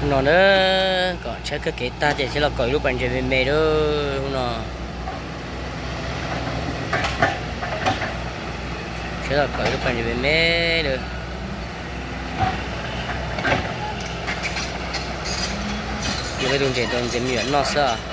Hnub no na, kom tshawb kawg kev tag ces tshawb los kom ib lub pas ntses me me lawm hnub no. Tshawb los kom ib lub pas ntses me me lawm. Yuav ib tug ntses rau ntses me nyuam noj xwb.